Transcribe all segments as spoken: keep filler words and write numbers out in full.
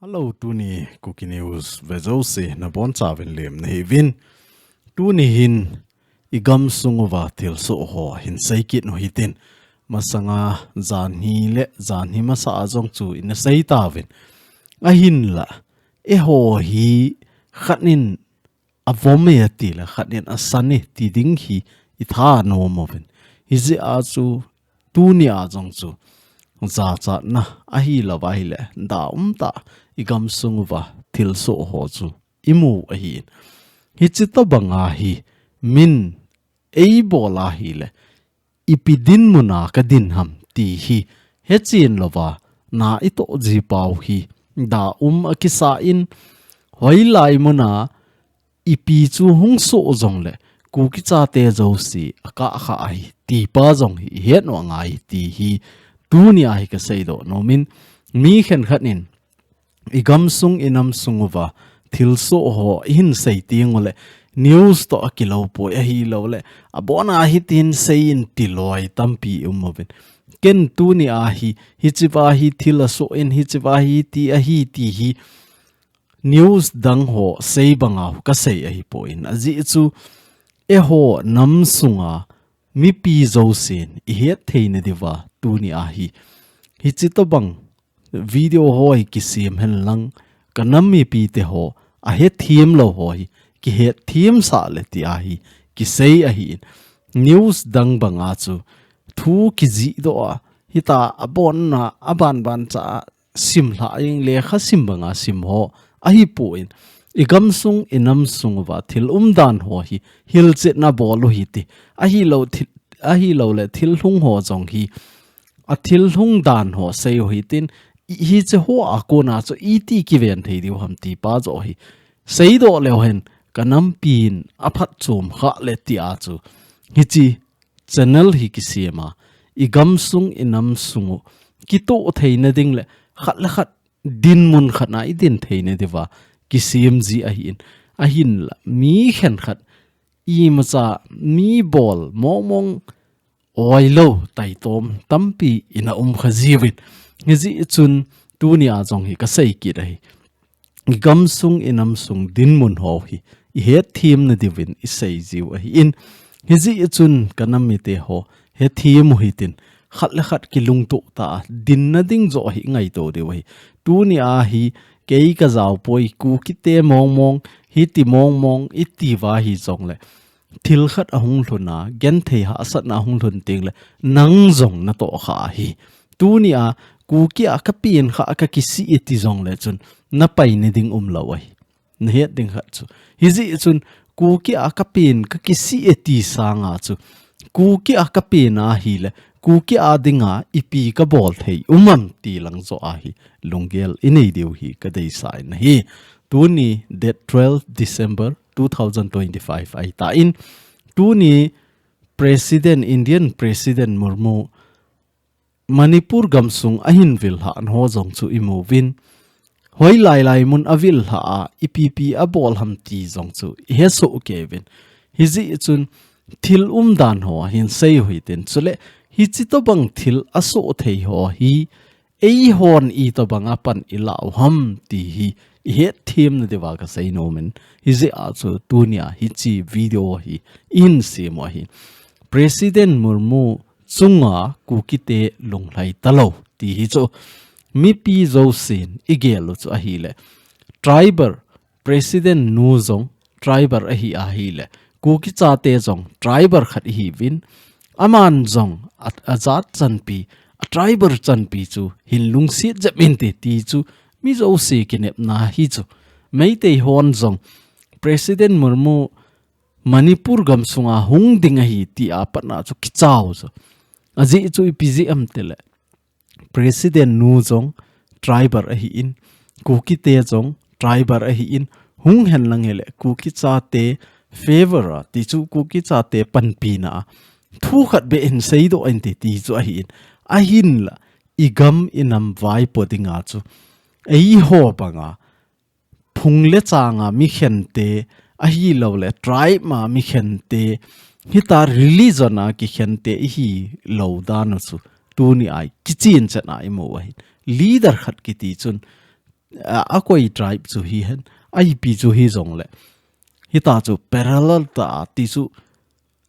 Hello, tuni Kuki News vejouse nabonchauvin lemna hiuvin. Tuni hin igamsung uva thilsoh ho hinsei kit u hitin. Masanga janhi le janhi masa a jong chu ina seitauvin. Ahinla, eiho hi khat in avom e ati le khat in asan e ti ding hi itha nom uvin. Hijeh a chu tuni a jong chu jachatna ahilouva ahile, da umtah igamsung uva thilsoh ho chu imu ahin. Hiche tobanga hi min eibol ahile, ipi dinmuna kadin ham ti hi hechen louva na itoh jipau hi da um akisa in, hoilai muna ipi chu hungsoh jongle Kuki chate jouse akah kha ahi tipa jong hi ihet u angai ti hi tuni a hi kaseidoh nomin, mi khenkhat in igamsung inamsung uva thilsoh ho ihin sei teng ule news toh akilou poi ahilouleh abona hitin seiyin ti loi tampi um uvin. Ken tuni a hi, hichea hi thil asoh in, hichea hi ti ahi ti hi news dang ho sei banga kasei ahipoi. Ajeh chu eiho namsunga mipi jousen ihet theina diuva tuni a hi hiche tobang video ho hi kisem henlang, kanam mipite ho ahethem lou ho hi kihethem sah le ti a hi kisei ahin. News dang banga chu thu kijihdoh a, hitia abonna abanban cha a simlhah in lekha sim banga sim ho ahipon, igamsung inamsung uva thil umdan ho hi hilchetna bol u hite. Ahilou thil, ahilouleh thil lhung ho jong hi athil lhung dan ho sei u hitin, hiche hoa kona chu iti kiven thei diu ham tipa joh hi seidoh leu hen kanampin aphatchom khah le ti a chu hiche channel hi kisem a, igamsung inamsung u kitoh theina ding le khat le khat dinmun khat a idin theina diuva kisem ji ahin. Ahinla mi khenkhat imacha mi bol mongmong oilou taitom tampi ina um kha jiuvin. Hijeh chun tuni a jong hi kasei kit ahi. Igamsung inamsung dinmun ho hi ihetthemna diuvin isei jiu ahin. Hijeh chun kanam mite ho hethem u hitin, khat le khat kilungtoh tah a dinna ding joh hi ingaito diu ahi. Tuni a hi kei kajao poi, Kukite mongmong, hiti mongmong itiuva hijongle thil khat ahung lhun a, genthei hahsatna ahung lhun tengle nang jong natoh kha ahi. Tuni a Kuki a kapen kha a kakisih e ti jongle chun napaina ding umlou ahi. Nahet ding khat chu, hijeh chun Kuki a kapen kakisih e ti sanga chu, Kuki a kapen ahile Kuki a dinga ipi kabol thei um am ti lang joh a hi lunggel inei diu hi kadeisah in ahi. Tuni date twelve December two thousand twenty-five ahitan, tuni President, Indian President Murmu Manipur gamsung ahin vil lhah ho jong chu imu uvin. Hoilai lai mun avil lhah a, ipi ipi abol ham ti jong chu ihe soh kei uvin. Hijeh chun thil umdan ho hinsei u hitin, chule hiche tobang thil asoh thei ho hi eihon itobang a pan ilah u ham ti hi ihetthemna diuva kasei nomin. Hijeh a chu tuni a hiche video hi ihin sem u ahi. President Murmu chunga Kukite lunglhai talou ti hi chu mipi jousen igel u chu ahile, tribal President nu jong tribal ahi ahile, Kuki chate jong tribal khat ihiuvin, aman jong a, ajat chanpi, a tribal chanpi chu hin lungset jep inte ti chu mi jouse kinepna hi chu. Meitei hon jong President Murmu Manipur gamsunga hung ding ahi ti a patna chu kicha u chu. Ajeh chu ipi jeh ham tile, President nu jong tribal ahin, Kukite jong tribal ahin, hung henlang hile Kuki chate favor a, ti chu Kuki chate panpina a thu khat beh hin seidoh inte ti chu ahin. Ahinla igam inam vaipo dinga chu eiho banga phung le changa mikhente, ahilouleh tribe ma mikhente, hita religion a kikhente ihi lou dan u chu tuni a kichen chet a imu ahi. Leader khat kiti chun, a, akoi tribe chu hihen, a ipi chu hijongle, hita chu parallel ta a ti chu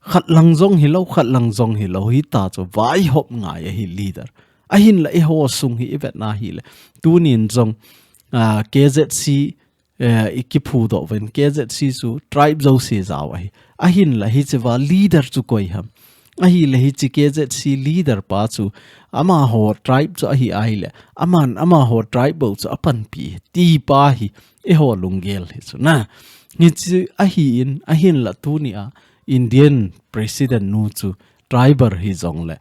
khat lang jong hilou, khat lang jong hilou, hita chu vaihop ngai ahi leader. Ahinla eiho sung hi ivet na hile, tunin jong, a, K Z C, eh, i kiphudoh uvin, K Z C chu tribe jouse jao ahi. Ahinla hichea leader chu koi ham? Ahile hiche K Z C leader pa chu amaho tribe chu ahi ahile, aman amaho tribe bou chu apanpi ti pa hi eiho lunggel hi chu na. Hiche ahin, ahinla tuni a Indian President nu chu tribal hijongle,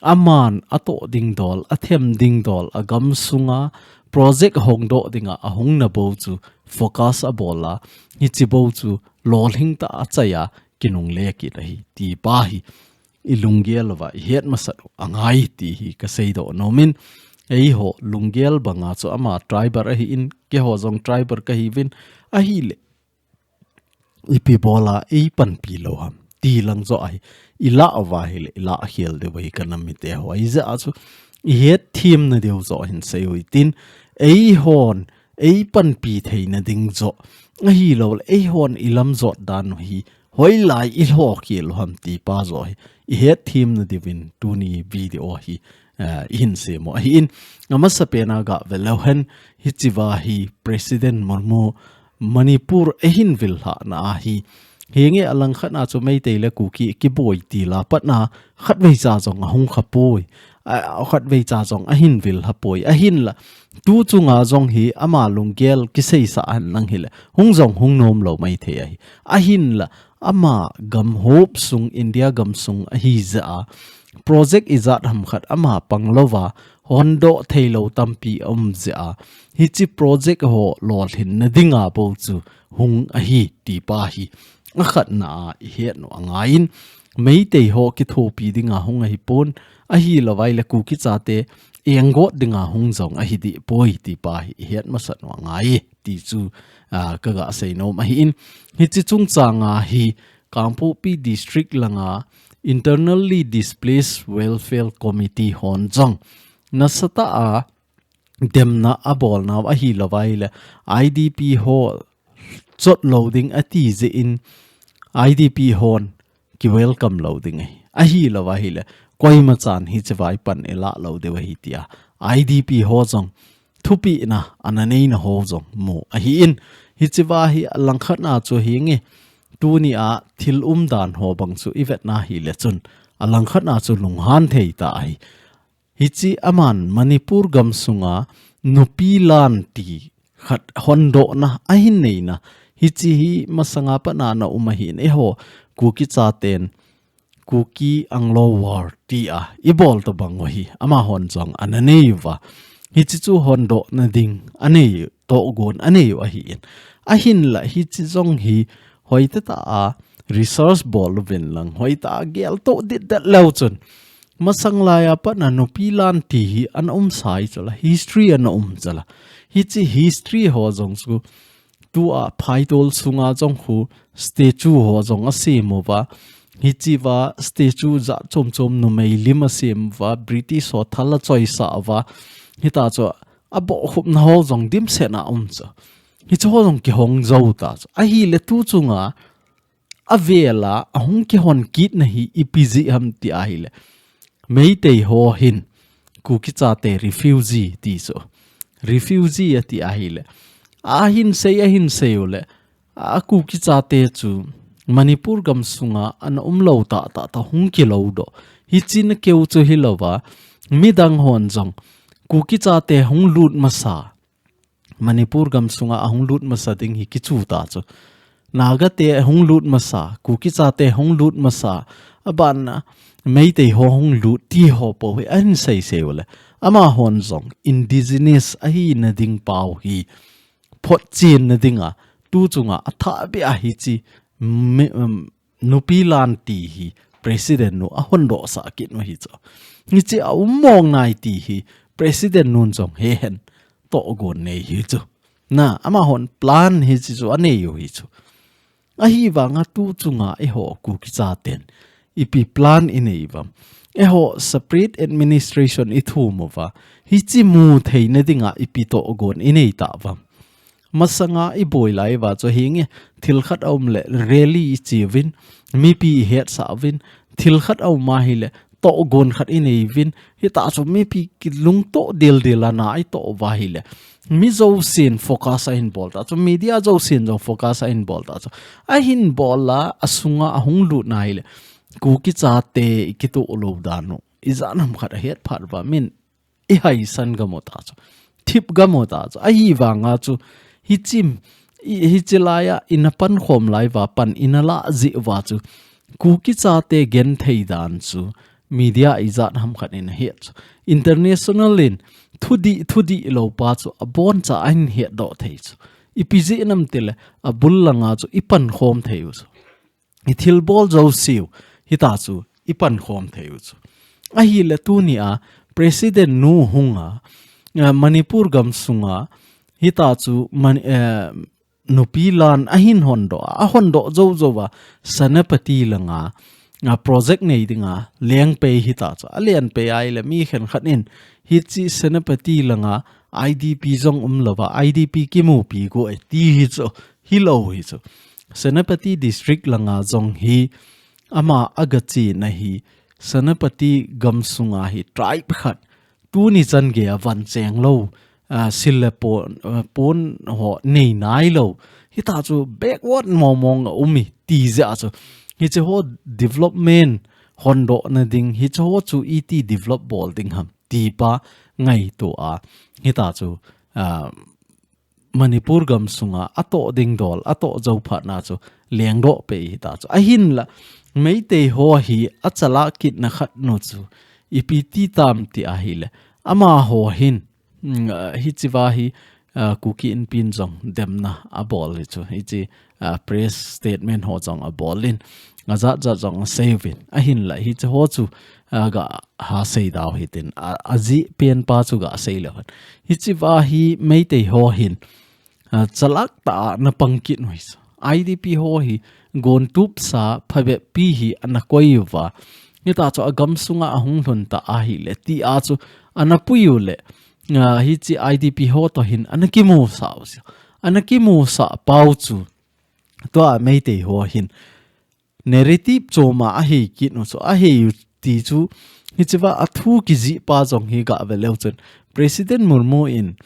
aman atoh ding dol, athem ding dol, agam sunga project hongdoh dinga ahungna bou chu focus abol a, hiche bou chu lolhing tah a achai a, kinungle kit ahi ti pa hi ilunggel uva ihet masat u angai ti hi kaseidoh nom in, eiho lunggel banga chu ama tribal ahin, keiho jong tribal kahiuvin, ahile ipi bol a eipanpi lou ham ti lang joh ahi, ilah uva hile ilah khel diu ahi kanam mite ho. Ahijeh a chu ihet themna diu joh hin sei u hitin, eihon eipanpi theina ding joh, ahilouleh eihon ilam jot dan u hi hoilai ilhoh khel u ham ti pa joh hi ihet themna diuvin tuni video hi, eh, ihin sem u ahin, amasapen a gavel leu hen, hichea hi President Murmu Manipur ahin vil lhahna ahi. Hinge, alangkhat a chu Meitei le Kuki kiboi til a pat a khatvei cha jong ahung khapoi. A, khatvei cha jong ahin vil lhapoi. Ahinla, tu chunga jong hi ama lunggel kiseisah hen lang hile, hung jong hung nom lou maithei ahi. Ahinla, ama gam hop sung, India gam sung ahijeh a, project ijat ham khat ama pang louva hondoh thei lou tampi aum jeh a, hiche project ho lolhinna dinga bou chu hung ahi ti pa hi akhatna a ihet u angaiyin, Meitei ho kithopi dinga hung ahipon, ahilouva ahile Kuki chate enggot dinga hung jong ahi dehpoi ti pa hi ihet masat u angai ti chu, a, kaga sei nom ahin, hiche chungchang a hi Kangpokpi District langa Internally Displaced Welfare Committee hon jong nasatah a demna abolnau ahilouva ahile, I D P ho chot lou ding ati jeh in, I D P hon kiwelcome lou ding ahi. Ahilouva ahile, koima chan hichea hi pan ilah lou diu ahi tia I D P ho jong thupehna ana neina ho jong mu ahin, hichea hi alangkhat a chu hinge, tuni a thil umdan ho bang chu ivet na hile chun, alangkhat a chu lunghan thei tah ahi. Hiche aman Manipur gam sunga nupi lan ti khat hondohna ahin neina, hiche hi masanga pat a ana um ahin, eiho Kuki chaten Kuki Anglo War tia ibol tobang u hi amahon jong ana nei uva, hiche chu hondohna ding anei, tohgon anei u ahin. Ahinla hiche jong hi hoitah tah a research bol uvin lang, hoitah a geltoh ditdet leu chun, masang laiya pat a nupi lan ti hi ana um sai chula, history ana um chula. Hiche history ho jong chu tua phaitol sunga jong khu statue ho jong asem uva. Hichea statue jat chom chom numei lim asem uva, British ho thal achoisah uva. Hita chu abohkhupna ho jong dimset a um chu. Hiche ho jong kihong jou ta chu. Ahile tu chunga avel a ahung kihon kitna hi ipi jeh ham ti ahile, Meitei ho hin Kuki chate refugee ti chu. Refugee ati ahile, ahin sei, ahin sei ule, a Kuki chate chu Manipur gam sunga ana um lou tah tah tah hung kilou doh. Hiche na keu chu hilouva, midang hon jong Kuki chate hung lut masa, Manipur gam sunga ahung lut masa ding hi kichu ta chu. Naga te hung lut masa, Kuki chate hung lut masa, aban a Meitei ho hung lut ti ho po hi ahin sei sei ule, amahon jong indigenous ahina ding pau hi photchenna dinga tu chunga athah beh a hiche mi, um, nupi lan ti hi President nu ahondoh sah kit u hi chu. Hiche aum mong nai ti hi President nun jong hehen tohgon nei hi chu. Na, amahon plan hiche chu anei u hi chu. Ahivanga tu chunga eiho Kuki chaten ipi plan inei uvam, eiho separate administration ithum uva, hichi mu theina dinga ipi togon inei tauvam. Masanga iboi lai uva chu hinge, thil khat aum le rally ichi uvin, mipi ihetsah uvin, thil khat aum ahile togon khat inei uvin, hita chu mipi kilungto dildil a na ito uva ahile, mi jousen focus ahin bol ta chu, media jousen jong focus ahin bol ta chu. Ahin bol a, asunga ahung lut na ahile, Kuki chate ikitoh lou dan u ijat ham khat ahet phat uva, min ihaisan gam u ta chu, thip gam u ta chu. Ahivanga chu, hichim, i, hichi laiya ina pankhom lai uva, pan ina lah jeh uva chu, Kuki chate genthei dan chu media ijat ham khat in ahet chu. International in thudih, thudih lou pa chu aboncha ahin hetdoh thei chu. Ipi jeh ham itile, abul langa chu ipankhom thei u chu. Ithilbol jouseu hita chu ipankhom thei u chu. Ahile tunia President nu hunga, eh, Manipur gamsunga hita chu man, eh, nupi lan ahin hondoh a, ahondoh jou jouva Senapati langa, a, project nei dinga lengpei hita chu. Alenpei ahile mi khenkhat in, hichi Senapati langa I D P jong umlouva, I D P kimupi go e ti hi chu, hilou hi chu. Senapati district langa jong hi, ama agache na hi, Senapati gamsunga hi tribe khat, tuni chan geiya van cheng lou, a, sil le pon, a, pon ho nei nailou. Hita chu backward mong mong a um e ti jeh a chu, hiche ho development hondoh na ding, hiche ho chu iti develop bol ding ham ti pa ngaito a, hita chu, a, Manipur gamsunga atoh ding dol, atoh jou phat na chu lengdoh pei hita chu. Ahinla, Meitei ho hi achalak kitna khat nu chu ipi ti tam ti ahile, amaho hin, mm, ah, hichi va hi, ah, Kuki Inpi in jong demna abol hi chu. Hichi, ah, press statement ho jong abol in, ajat jat jong asei uvin. Ahinla, hichi ho chu, ah, ga ha sei dau hitin, ah, ajih pen pa chu ga sei leu hen. Hichi va hi Meitei ho hin, ah, chalak tah a ana pang kit u hi chu. I D P ho hi gontup sa phabep pi hi ana koi uva, hita chu agamsunga ahung lhun ta ahile ti a chu ana pui u le, ah, hichi I D P ho toh hin ana kimusah u chu. Ana kimusah pau chu, tua Meitei ho hin narrative chom a ahei kit u chu, ahei u ti chu, hichi va athu kijih pa jong hi ga ve leu chun, President Murmu in,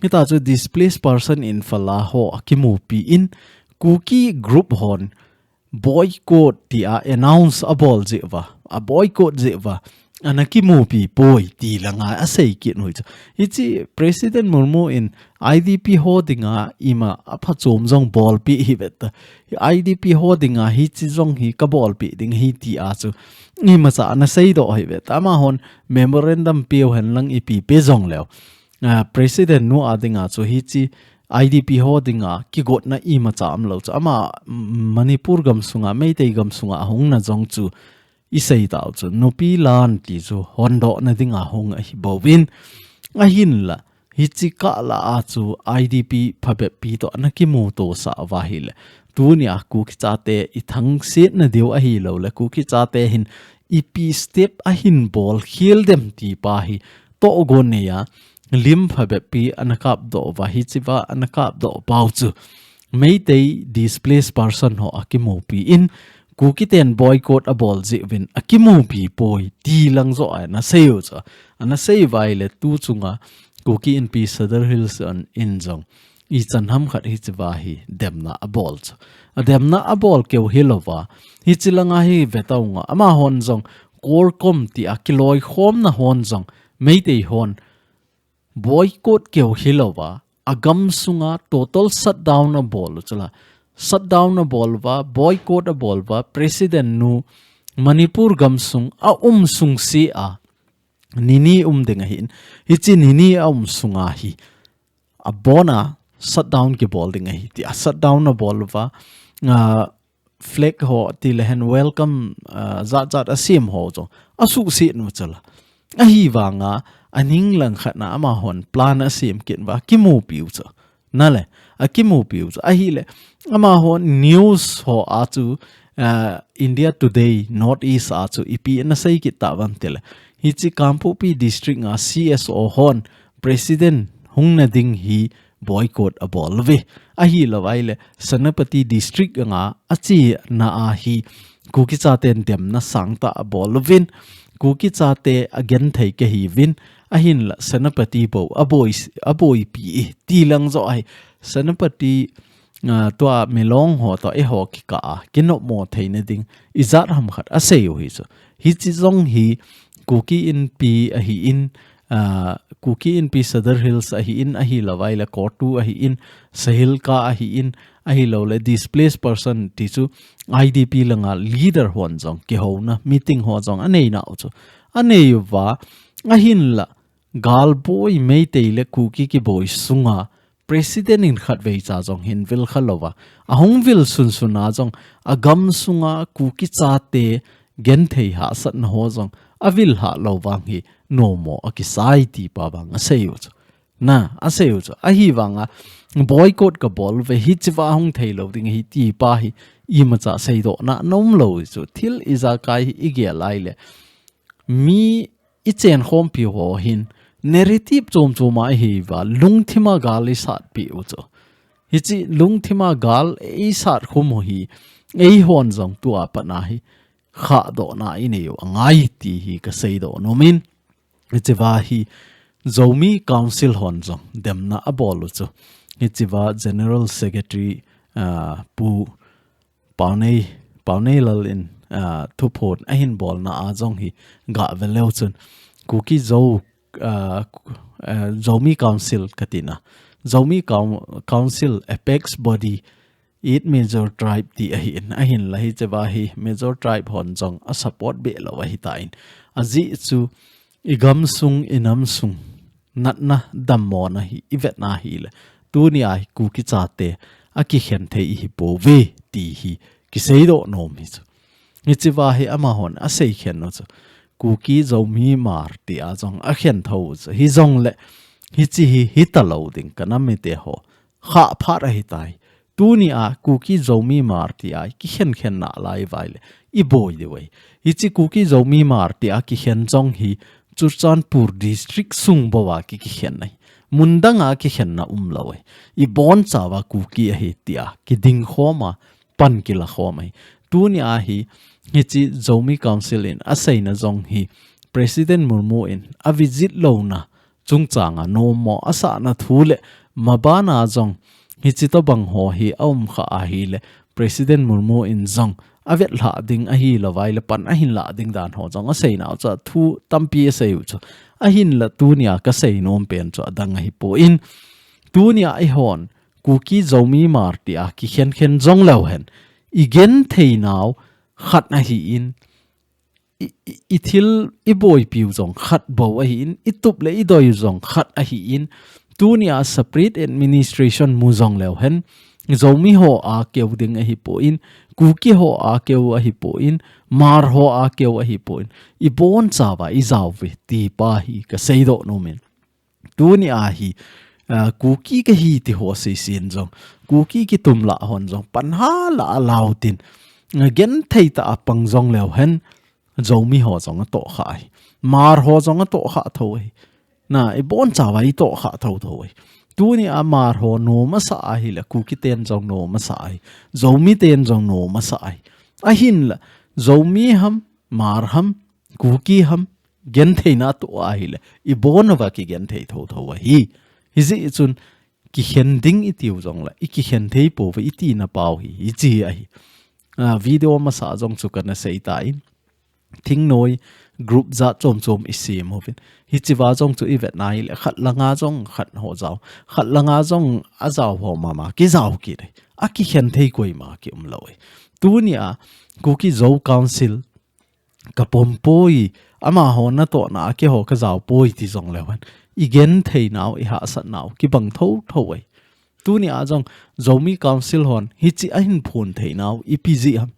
hita chu displaced person in Fala ho akimupi in, Kuki group hon boycott ti a announce abol jeh uva, a boycott jeh uva, ana kimupi poi ti langa asei kit u hi chu. Hichi President Murmu in I D P ho dinga ima aphachom jong bolpi hi ve ta. I D P ho dinga hichi jong hi kabolpi ding hi ti a chu, imacha ana seidoh hi ve ta. Amahon memorandum pe u hen lang ipi pe jong leu, ah, President nu a dinga chu hichi I D P ho dinga kigotna imacha umlou chu. Ama, mm, Manipur gamsunga, Meitei gamsunga ahung na jong chu isei tau chu, nupi lan ti chu hondoh na dinga hung ahi bouvin. Ahinla, hichi kah lah a chu I D P phabep pi toh ana kimuto sah uva ahile, tunia Kuki chate ithangsetna diu ahilou le, Kuki chate hin ipi step ahin bol khel dem ti pa hi togon neiya lim phabep pi ana kapdoh uva, hichi va ana kapdoh pau chu Meitei displaced person ho akimupi in, Kuki ten boycott abol jeh uvin akimupi poi ti lang joh a ana sei u chu. Ana sei uva ahile tu chunga Kuki Inpi Sadar Hills in jong ichan ham khat hichi va hi demna abol chu. Ademna abol keu hilouva, hichi langa hi ve tau nga, amahon jong CORECOM ti a kiloikhomna hon jong, Meitei hon boycott keu hilouva, agamsunga total shutdown abol u chu la. Shutdown abol uva, boycott abol uva, President nu Manipur gamsung aum sung seh a, nini um ding ahin, hichi nini aum sunga hi abona shutdown kibol ding ahi ti a shutdown abol uva, ah, flag ho ti le hen welcome, ah, jat jat asem ho chu asuhset u chu la. Ahivanga aning langkhat na amahon plan asem kit uva kimupi u chu. Na le, akimupiu chu ahile, amaho news ho a chu, ah, India Today North East a chu ipi ana sei kit tauvam tile, hiche Kangpokpi District a C S O hon President hungna ding hi boycott abol uve. Ahilouva ahile Senapati District anga achena a hi Kuki chaten demna sangtah abol uvin, Kuki chate agenthei kahiuvin, ahinla Senapati bou aboi, aboipi e, ti lang joh ahi. Senapati, ah, tua Milong ho toh eiho kikah a kinopmo theina ding ijat ham khat asei u hi chu. Hiche jong hi Kuki Inpi ahin, ah, Kuki Inpi Sadar Hills ahin, ahilouva ahile CoTU ahin, Sahilka ahin, ahilouleh displaced person ti chu I D P langa leader hon jong kihouna meeting ho jong aneinau chu anei uva, ahinla galboi Meitei le Kuki kiboi sunga President in khatvei cha jong hin vil kha louva, ahung vil sunsun a jong agam sunga Kuki chate genthei hahsatna ho jong avil hah lou vang hi nommo akisai ti pa vang asei u chu. Na, asei u chu. Ahivanga boycott kabol uve, hichea hung thei lou ding ahi ti pa hi imacha seidohna aum lou chu. Thil ijakai hi igel a ahile, mi ichenkhompi ho hin narrative chom chom a ihiuva, lungthima gal isatpi u chu. Hiche lungthima gal isat khum u hi eihon jong tua pat a hi khahdohna inei u angai ti hi kaseidoh nomin. Hichea hi Zomi Council hon jong demna abol u chu. Hichea General Secretary, ah, Pu Paonei, Paoneilal in, ah, thuphon ahin bolna a jong hi gah ve leu chun Kuki Zo, ah, ah, Zomi Council katina, Zomi Coun-, Council apex body, eight major tribe ti ahin, ahinla hichea hi major tribe hon jong asupport beh lou ahitan. Ajeh chu igam sung, inam sung natna dammona hi ivetna ahile, tunia hi Kuki chate akikhen thei ihi pouve ti hi kiseidoh nom hi chu. Hichea hi amahon aseikhen u chu Kuki Zomi Hmar tia jong akhen thou u chu. Hijongle hiche hi hitalou ding, kanam mite ho, khah phat ahitai. Tunia Kuki Zomi Hmar tia kikhen khen nalai uva ahile iboi diu ahi. Hiche Kuki Zomi Hmar tia kikhen jong hi Churachandpur District sung bouva ki, kikhen ahi. Mun danga kikhenna umlou ahi. Ibonchauva Kuki ahi tia kiding khom a, pan kila khom ahi. Tunia hi, hiche Zomi Council in aseina jong hi President Murmu in avisit louna chungchanga nommo asahna thu le, mabana jong hiche tobang ho hi aum kha ahile, President Murmu in jong avetlhah ding ahilouva ahile pan ahin lah ding dan ho jong aseinau chu, thu tampi asei u chu. Ahinla tunia kasei nom pen chu adang ahipon, tunia eihon Kuki Zomi Hmar tia kikhen khen jong leu hen, igenthei nau khat ahin, i, i, ithil iboipiu jong khat bou ahin, itup le idoi u jong khat ahin, tunia separate administration mu jong leu hen, Zomi ho a keu ding ahipon, Kuki ho a keu ahipon, Hmar ho a keu ahipon, ibonchauva ijauve ti pa hi kaseidoh nomin. Tunia hi, ah, Kuki kahi ti ho seisin jong, Kuki kitumlah hon jong, pan hala alau tin, ah, genthei tah a pang jong leu hen, Zomi ho jong atohkhah ahi. Hmar ho jong atohkhah thou ahi. Na, ibonchauva itohkhah thou thou ahi. Tunia Hmar ho nom asah ahile, Kuki ten jong nom asah ahi. Zomi ten jong nom asah ahi. Ahinla, Zomi ham, Hmar ham, Kuki ham, gentheina atoh ahile, ibonchauva kigenthei thou thou ahi. Hijeh chun, kikhen ding itiu jongle, ikikhen thei pouve iti napau hi, hiche ahi. Ah, video masa jong chu kana seitan. Thingnoi group jat chom chom isem uvin. Hichea jong chu ivetna ahile, khat langa jong khat ho jao. Khat langa jong ajao ho mama kijao kit e. Akikhen thei koima kiumlou e. Tunia Kuki Zo Council kapom poi, amaho natohna a keiho kajao poi ti jong leu hen, igenthei nau, ihahsat nau kibang thou thou e. Tunia jong Zomi Council hon hiche ahin phon thei nau ipi jeh ham.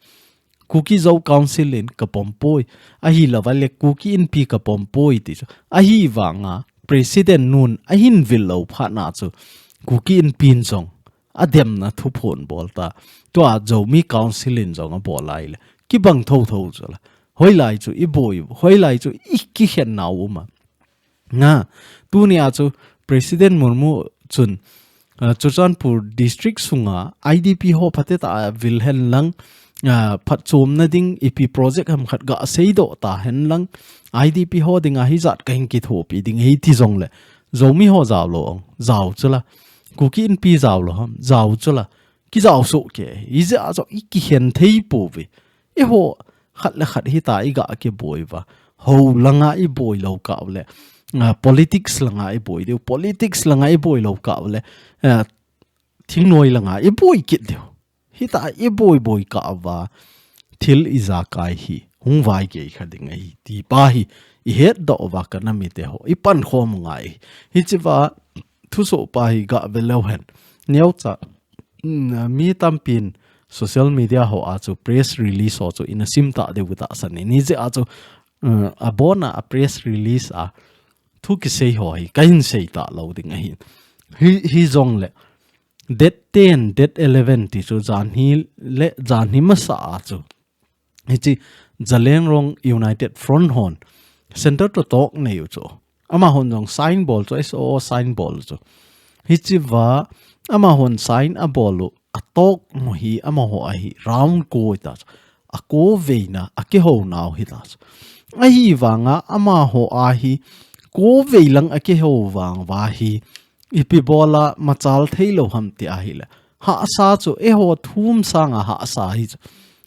Kuki Zo Council in kapom poi, ahilouva ahile Kuki Inpi kapom poi ti chu. Ahivanga President nun ahin vil lou phat na chu Kuki Inpi in jong ademna thuphon bol ta. Tua Zomi Council in jong abol lai le. Kibang thotho chu la. Hoilai chu i boi, hoilai chu i kikhen nau um a. Na, tunia chu President Murmu chun, ah, Churachandpur District sunga I D P ho phatetah a vil hen lang, ah, phatchomna ding ipi project ham khat gasei doh ta hen lang, I D P ho dinga hijat kahin kithopi ding ahi ti jongle, Zomi ho jao lou ham, jao chu la, Kuki Inpi jao lou ham, jao chu la, kijao soh kei, hijeh a chu i kikhen thei pouve. Eiho, khat le khat hita i ga kiboi uva. Ho langa i boi lou kah u le, ah, politics langa i boi diu. Politics langa i boi lou kah u le, ah, thingnoi langa i boi kit diu. Hita i boi boi kah uva. Thil ijakai hi. Hung vaigei kha ding ahi. Ti pa hi. I hetdoh uva ka nam mite ho. I pankhom u ngai. Hichea, thusoh pa hi ga ve leu hen. Neocha, mm, mi tampin social media ho a chu press release ho chu ina sim ta diu tahsan in. Hijeh a chu, mm, abona a press release a thu kisei ho hi kahin sei talou ding ahi. Hi, hijongle, date ten, date eleven ti chu janhi le, janhi masa a chu. Hiche Zeliangrong United Front hon center to talk nei u chu. Amahon jong sign bol chu, S O O sign bol chu. Hichea amahon sign abol u, a talk mu hi amaho ahi, round ko ta chu. A ko veina, a kihou nau hita chu. Ahivanga amaho ahi, ko vei lang a kihou vang uva hi, ipi bola machal thei lou ham ti ahile. Hahsa chu eiho thum sanga hahsa hi chu.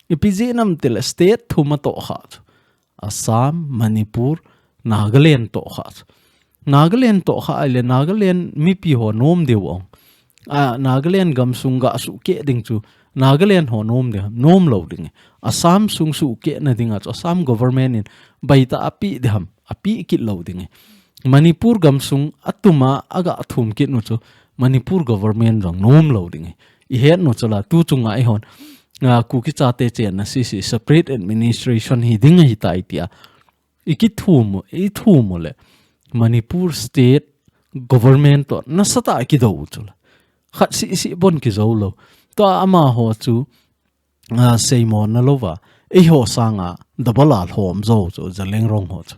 Ipi jeh ham tile state thum atoh kha chu. Assam, Manipur, Nagaland toh kha chu. Nagaland toh kha ahile Nagaland mipi ho nom diu ham. A, Nagaland gamsung ga sukeh ding chu Nagaland ho nom ding ham, nom lou ding e. Assam sung sukeh na dinga chu Assam government in baita ape ding ham, ape kit lou ding e. Manipur gamsung atuma aga thum kit nu chu Manipur government jong nom lou ding e. I het nu chu la tu chunga eihon, a, Kuki chate chenna sese separate administration hi ding ahitai tia. I kithum u, i thum u le Manipur state government toh nasatah a kidou u chu la. Khat sese bon kijou lou. Tua amaho chu, a, seimo na louva. Eiho sanga double a lhom jou chu, Zeliangrong ho chu.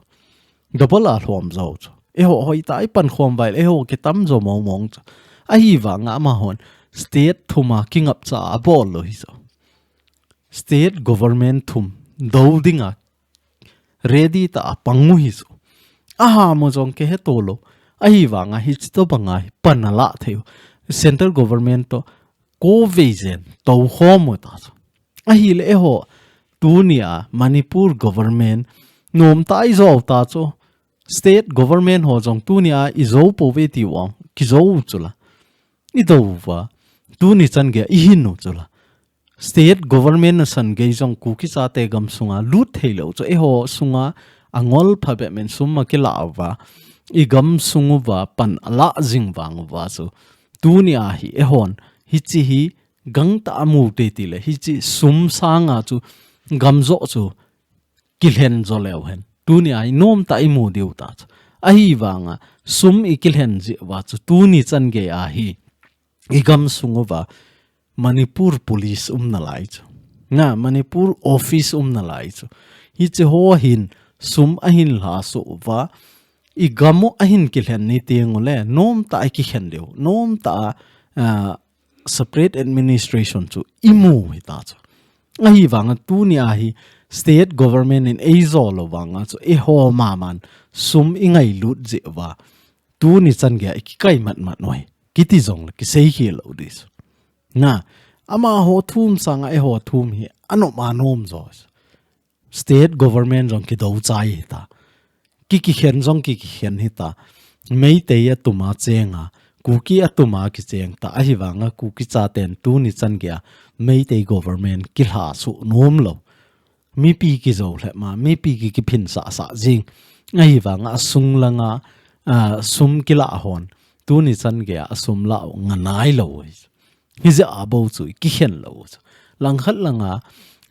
Double a lhom jou chu. Eiho hoitah a i pankhom uva le, eiho kitam jou mong mong chu. Ahivanga amahon state thum a kingapcha abol lou hi chu. State government thum dou dinga ready tah a pang u hi chu. Aham u jong kihe to lou. Ahivanga hiche tobanga hi pan ala thei u. Central government toh ko vei jen tou khom u ta chu. Ahile eiho tunia Manipur government nomtah a i jou ta chu. State government ho jong tunia i jou pouve tiu ham, kijou u chu la. I dou uva. Tuni chan geiya i hin u chu la. State government nasan gei jong Kuki chate gamsunga lut thei lou chu eiho sunga angol phabep in sum akilah uva, i gamsung uva pan ala jing vang uva chu. Tunia hi eihon, hiche hi gangtah a mu te tile, hiche sum sanga chu gamjo chu kilhen jo leu hen. Tunia hi nomtah a i mu diu ta chu. Ahivanga sum i kilhen jeh uva chu tuni chan geiya hi i gamsung uva Manipur Police um nalai chu. Na, Manipur Office um nalai chu. Hiche ho hin sum ahin lhasoh uva, i gam u ahin kilhen ni teng ule, nomtah a i kikhen diu, nomtah a, ah, separate administration chu i mu hita chu. Ahivanga tunia hi state government in ei jou lou vanga chu eiho maman sum i ngailut jeh uva. Tuni chan geiya i kikai matmat u hi. Kiti jongle kisei khel lou ding chu. Na, amaho thum sanga eiho thum hi anom anom jo. State government jong kidou chai hita. Ki kikhen jong ki kikhen hita. Meitei atuma chenga, Kuki atuma kicheng ta. Ahivanga Kuki chaten tuni chan geiya Meitei government kilhasoh nom lou. Mipi kijou lheh ma, mipi ki kiphin sah sah jing. Ahivanga asung langa, a, sum kilah hon. Tuni chan geiya asum lah u nganai lou. Hijeh a bou chu i kikhen lou chu. Langkhat langa,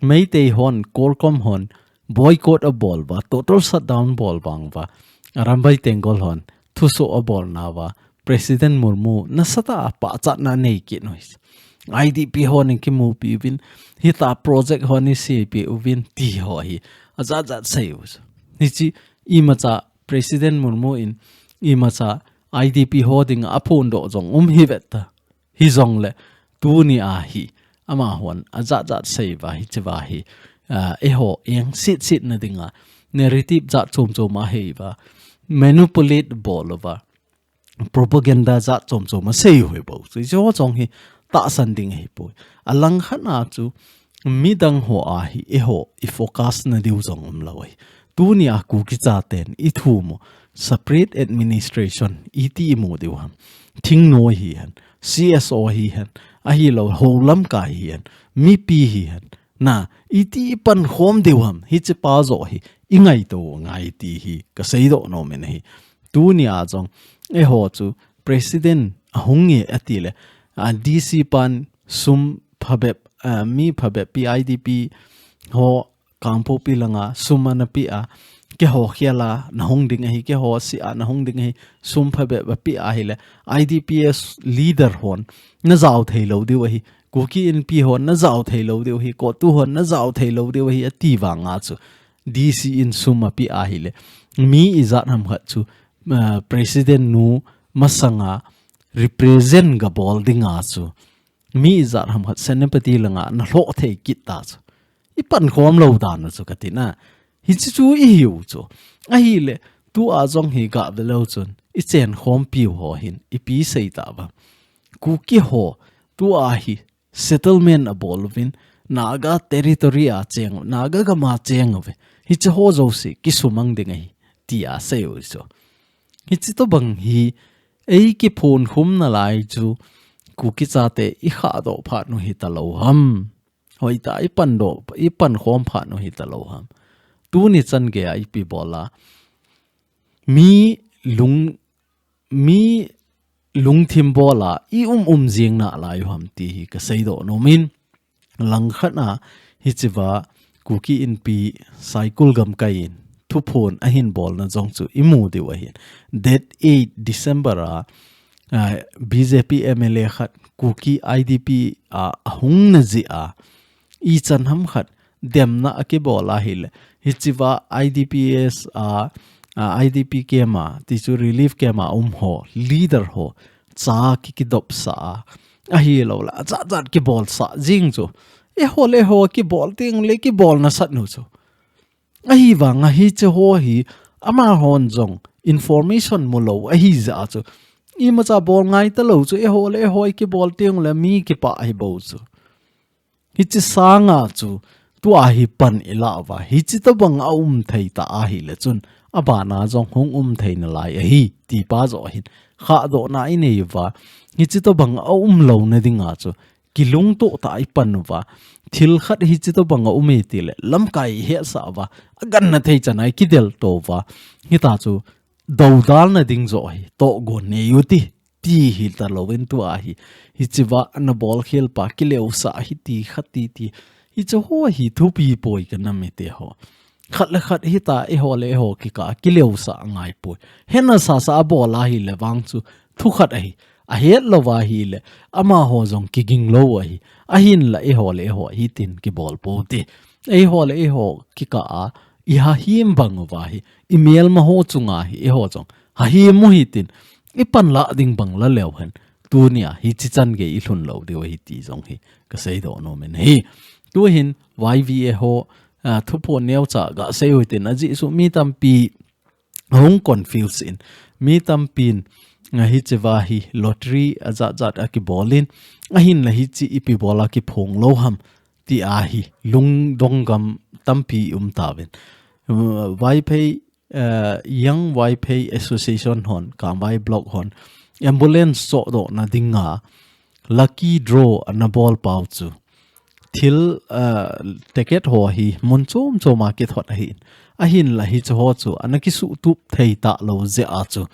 Meitei hon, Corcom hon, boycott abol uva, total shutdown bol vang uva. Arambai Tenggol hon, thusoh abol nauva, President Murmu nasatah a pachatna nei kit u hi. I D P hon eikimupi uvin, hitia project hon eiseipi uvin ti ho hi ajat jat sei u chu. Hiche imacha President Murmu in imacha I D P ho dinga aphondoh jong um hih veta. Hijongle tunia hi amahon ajat jat sei uva, hichea hi, ah, eiho engset set na dinga narrative jat chom chom ahei uva, manipulate bol uva, propaganda jat chom chom asei u hi bou chu. Hiche ho jong hi tahsan ding ahipoi. Alang khat a chu midang ho a hi eiho i focus na diu jong umlou ahi. Tunia Kuki chaten i thum u separate administration iti imu diu ham. Thingnoi hihen, C S O hihen, ahilou ho lamkai hihen, mipi hihen, na, iti ipankhom diu ham, hichepa joh hi ingaito u ngai ti hi kaseidoh nom in ahi. Tunia jong eiho chu President ahung nge atile, a, D C pan sum phabep, a, mi phabep pi I D P ho Kangpokpi langa sum ana pe a, keiho khel a nahung ding ahi, keiho sih a nahung ding ahi, sum phabep apeh ahile, I D P S leader hon najao theilou diu ahi, Kuki Inpi hon najao theilou diu ahi, CoTU hon najao theilou diu ahi, ati vanga chu D C in sum apeh ahile, mi ijat ham khat chu, ah, President nu masanga represent gabol dinga chu mi ijat ham khat Senapati langa nalhoh thei kit ta chu. Ipankhom lou dan u chu kati na. Hiche chu ihiu chu. Ahile, tua jong hi gah velou chun, ichenkhompiu ho hin ipi sei tauva. Kuki ho, tua hi settlement abol uvin, Naga territory a cheng, Naga gam a cheng uve. Hiche ho jouse kisumang ding ahi, tia asei u chu. Hiche tobang hi eikiphonkhum nalai chu Kuki chate ikhahdoh phat u hitalou ham. Hoitah a ipandoh, ipankhom phat u hitalou ham. Tuni chan geiya ipi bol a, mi lung, mi lungthim bol a i um um jing nalai u ham ti hi kaseidoh nom in. Lang khat a hichea Kuki Inpi Saikul gamkai in thuphon ahin bolna jong chu imu diu ahin. Date eight December a, a, B J P M L A khat Kuki I D P a ahung na jeh a, ichan ham khat demna akibol ahile, hichea I D P S a, a, I D P camp a, ti chu relief camp a um ho, leader ho, cha ki, kidopsah a, ahilou le, ajat jat kibolsah jing chu. Eiho le eiho kibol teng le kibol nasat u chu. Ahivanga hiche ho hi, amahon jong information mulou ahi jeh a chu. Imacha bol ngai talou chu, eiho le eiho ikibol teng le mi kipah ahi bou chu. Hiche sanga chu, tua hi pan ilah uva, hiche tobang aum thei ta ahile chun, abana jong hung um thei nalai ahi, tipa joh hin, khahdohna inei uva, hiche tobang aum louna dinga chu, kilungtoh tah a ipan uva, thil khat hiche tobang aum e tile, lamkai ihetsah uva, agangna thei chan a ikidelto uva, hitia chu, doudalna ding joh hi, tohgon nei u ti, ti hita louvin tua hi, hichea nabol khel pa, kileusah hiti, khati ti, hiche ho hi thupi poi kanam mite ho. Khat le khat hitia eiho le eiho kikah a kileusah ngai poi. Hena sasa abol ahile vang chu thu khat ahi. Ahet lou ahile amaho jong kiging lou ahi. Ahinla eiho le eiho hitin kibol pou te. Eiho le eiho kikah a ihahem bang uva hi. Imelma ho chunga hi eiho jong hahem u hitin. Ipan lah ding bang la leu hen. Tunia hiche chan gei ilhun lou diu ahi ti jong hi kaseidoh nom in ahi. Tuhin Y V A ho, a, thuphon neocha gasei u hitin ajeh chu mi tampi hung confuse in. Mi tampin, a, hichea hi lottery ajat jat akibol in. Ahinla hiche ipi bol a kiphong lou ham tia hi lungdong gam tampi um tauvin. Uh, Vaiphei, uh, Young Vaiphei Association hon, Kangvai Block hon, ambulance chohdohna dinga lucky draw ana bol pau chu. Thil, uh, ticket ho hi mun chom chom a kithot ahin. Ahinla hiche ho chu ana kisuhtup thei talou jeh a chu,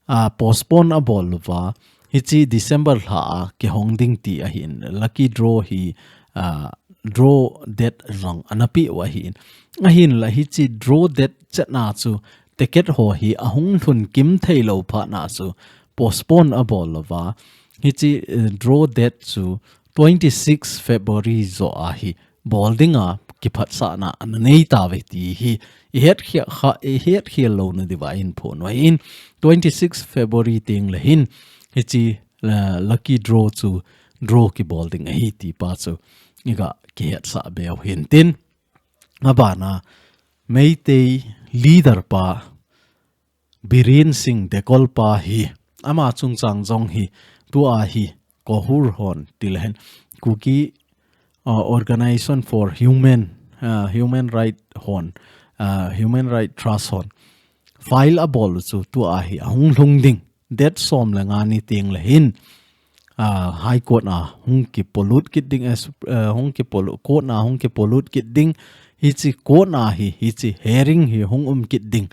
a, postpone abol uva. Hiche December lha a kihong ding ti ahin. Lucky draw hi, a, draw date jong ana peh u ahin. Ahinla hiche draw date chetna chu ticket ho hi ahung lhun kim thei lou phat na chu postpone abol louva, hiche, eh, draw date chu twenty-six February joh a hi bol dinga kiphatsahna ana nei tauve ti hi i het khia kha, i het khel louna diuva i hin phon u ahin, twenty-six February teng le hin hiche, eh, lucky draw chu draw kibol ding ahi ti pa chu i ga kihetsah be u hintin. Abana Meitei leader pa Biren Singh Dekol pa hi, ama chungchang jong hi, tua hi, Kohur hon, ti le hen, Kuki, uh, Organization for Human, uh, Human Right hon, uh, Human Right Trust hon, file abol u chu tua hi, ahung lhung ding, date som le nga ni teng le hin, ah, High Court a hung kipolut kit ding, eh, sup-, eh, hung kipolu-, court a hung kipolut kit ding, hiche court a hi, hiche hearing hi hung um kit ding.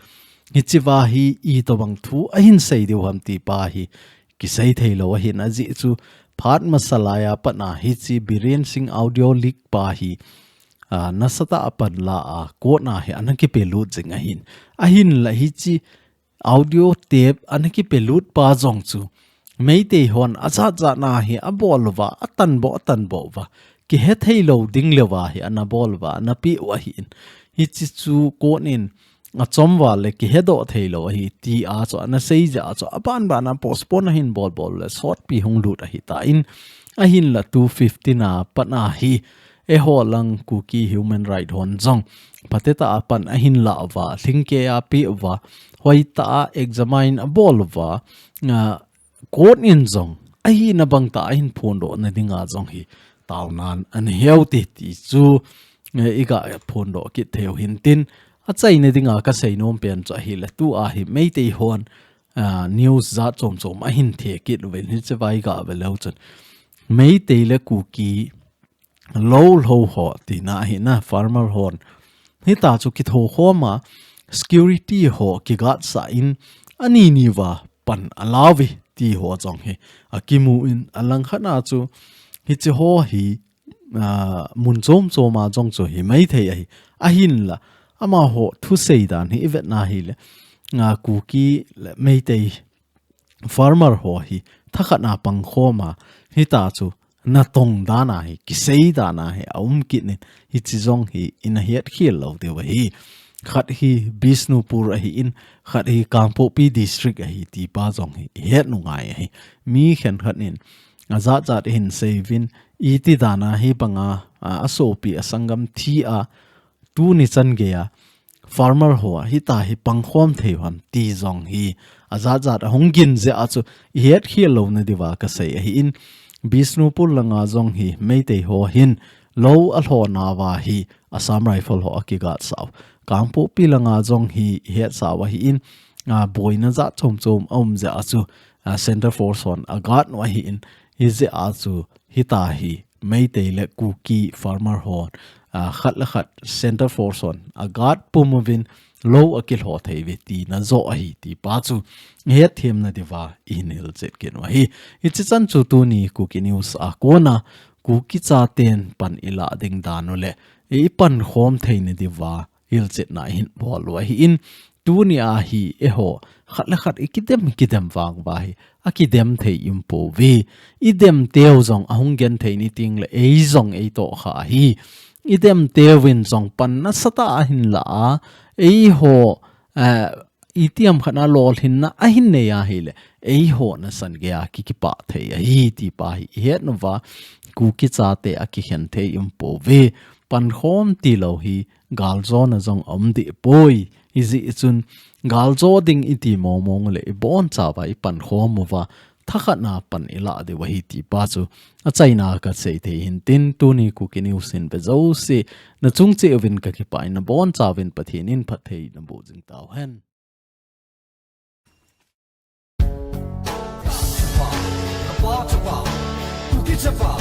Hiche va hi itobang thu ahin sei diu ham ti pa hi kisei thei lou ahin ajeh chu phat masa lai a pat a hiche Biren Singh audio leak pa hi, ah, nasatah a pan la a court a hi ana kipelut jing ahin. Ahinla hiche audio tape ana kipelut pa jong chu Meitei hon ajat jat na hi abol uva, atan boh, atan boh uva. Kihe thei lou ding leuva hi ana bol uva, ana pe u ahin. Hiche chu court in achom uva le kihe doh thei lou ahi, ti a chu ana sei jeh a chu aban ban a postpone ahin bol bol le sotpi hung lut ahitan. Ahinla two fifteen a pat a hi eiho lang Kuki Human Right hon jong phatecha a pan ahin la uva, lhingkei a pe uva, hoitah a examine abol uva, ah, court in jong ahina bang tah a ahin phondoh na dinga jong hi taonan ana hiu te ti chu, eh, i ga phondoh kit thei u hintin, achaina dinga kasei nom pen chu ahile tua hi Meitei hon, ah, news jat chom chom ahin the kit uvin hiche va i ga ve leu chun Meitei le Kuki lou lhou ho tina ahi na, farmer hon. Hita chu kitho khom a security ho kiguard sah in ani ni uva pan ala uve ti ho jong hi akimu in, alangkhat a chu hiche ho hi, ah, mun chom chom a jong chu hi mai thei ahi. Ahinla amaho thusei dan hi i vet na hile, ah, Kuki le Meitei farmer ho hi thakhat a pang khom a, hita chu natong dan a hi, kisei dan a hi aum kit in, hiche jong hi ina het khel lou diu ahi. Khat hi Bishnupur ahin, khat hi Kangpokpi district ahi ti pa jong hi i het u ngai ahi. Mi khenkhat in ajat jat in sei uvin, iti dan a hi bang a, a, asopi asanggam thi a, tuni chan gei a farmer ho a hita hi pang khom thei u ham ti jong hi ajat jat ahung gin jeh a chu i het khel louna diuva kasei ahin, Bishnupur langa jong hi Meitei ho hin lou alhona uva hi Assam Rifle ho akiguard sah u. Kangpokpi langa jong hi i hetsah u ahin, ah, boina jat chom chom aum jeh a chu, ah, Centre Force hon aguard u ahin, hijeh a chu hita hi Meitei le Kuki farmer hon, ah, khat le khat Centre Force hon aguard pum uvin lou akilho thei uve tina joh ahi ti pa chu i het themna diuva i hin hilchet kit u ahi. Hiche chan chu tuni Kuki News a kona Kuki chaten pan i la ding dan u le i pan khom theina diuva hilchetna i hin bol u ahin, tuni a hi eiho khat le khat i kidem kidem vang uva hi akidem thei i um pouve. I dem teu jong ahung gen thei ni ting le ei jong ei toh kha ahi. I dem teu in jong pan nasatah a ahin la a, eiho, eh, itiham khat a lolhinna ahin nei ahile eiho nasan gei a ki kipah thei ahi ti pa hi i het uva, Kuki chate akikhen thei i um pouve. Pan khom ti lou hi galjona jong aum deh poi. Hijeh chun galjo ding i ti mong mong le i boncha uva i pan khom uva, thakhat a pan i la diu ahi ti pa chu achaina kasei thei hintin, tuni Kuki News hin ve jouse na chung cheh uvin ka kipah in, na boncha uvin Pathen in phatthei na boh jing tau hen. Chapa, Kuki Chapa,